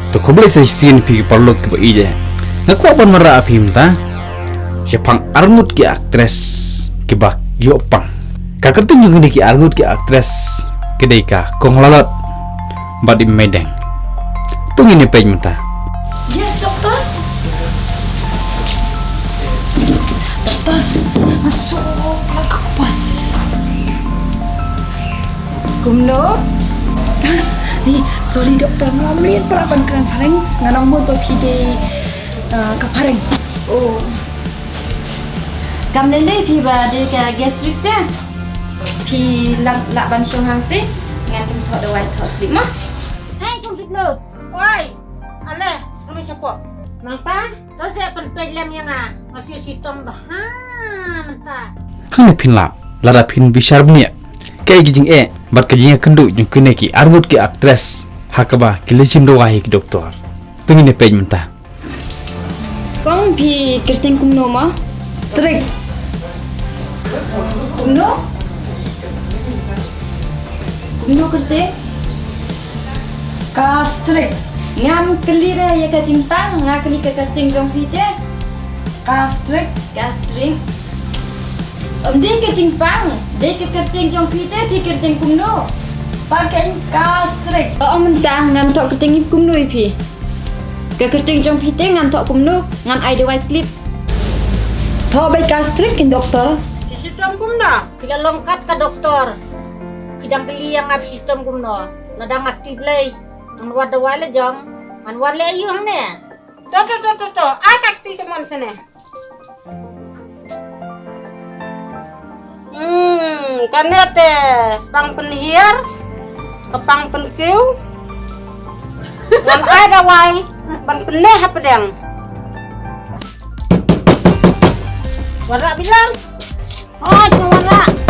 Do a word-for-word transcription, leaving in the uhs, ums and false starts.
To khublei sa shisien phi ki paralok kiba ïeit. Nga kwah ban mareh ïa phi mynta shaphang arngut ki actress kiba ïoh pang. Ka kyrteng jong kine ki arngut ki actress ki dei ka Kong Lalot bad i Meideng. To ngin ïa peit mynta. Yes, doctors. Doctors, masuk pala ka kupas. Kumno? Ni, sorry doktor, nga mlien para ban kren phareng, nga nang mut ba phi dei, uh, ka phareng. Oh. Kam lei lei phi ba dei ka gastric te. Phi lang lah ban shong hangte, ngan ym thoh dawai thoh slip ma. Hai, kum pit lut. Oi, ale, kami siapa? Nang ta? To se pynpeit lem ïa nga, nga siew shitom bha mynta. Hangne phin lah, lada phin bishar bniah kaei ka jingeh bad ka jingïakynduh jong kine ki arngut ki actress ha kaba ki la shim dawai ïa ki doktor. To ngin ïa peit mynta. Kong, phi kyrteng kumno ma? Strict. Kumno? Kumno kyrteng? Ka strict. Ngam kylli re ïa ka jingpang, nga kylli ka kyrteng jong phi te. Ka strict. Ka strict. Ym dei ka jingpang, dei ka kyrteng jong phi te, phi kyrteng kumno? Pang kein ka strict. Ong mynta ngan thoh kyrteng kumno ïa phi? Ka kyrteng jong phi te ngan thoh kumno? Ngan ai dawai slip. Thoh beit ka strict in doktor. Phi shitom kumno? Phi la long kat ka doktor. Phi dang kylli ïa nga phi shitom kumno? Lada nga kti Blei, ngan wad dawai la jong, ngan wad leh aïu hangne? To, to, to, to, to. Ai ka kti te mon sene. Hmm, kane te pang pynhiar, ka pang pynkiew. Ngan ai dawai ban pyneh hapdeng. Warak bilang. Oi, ka warak.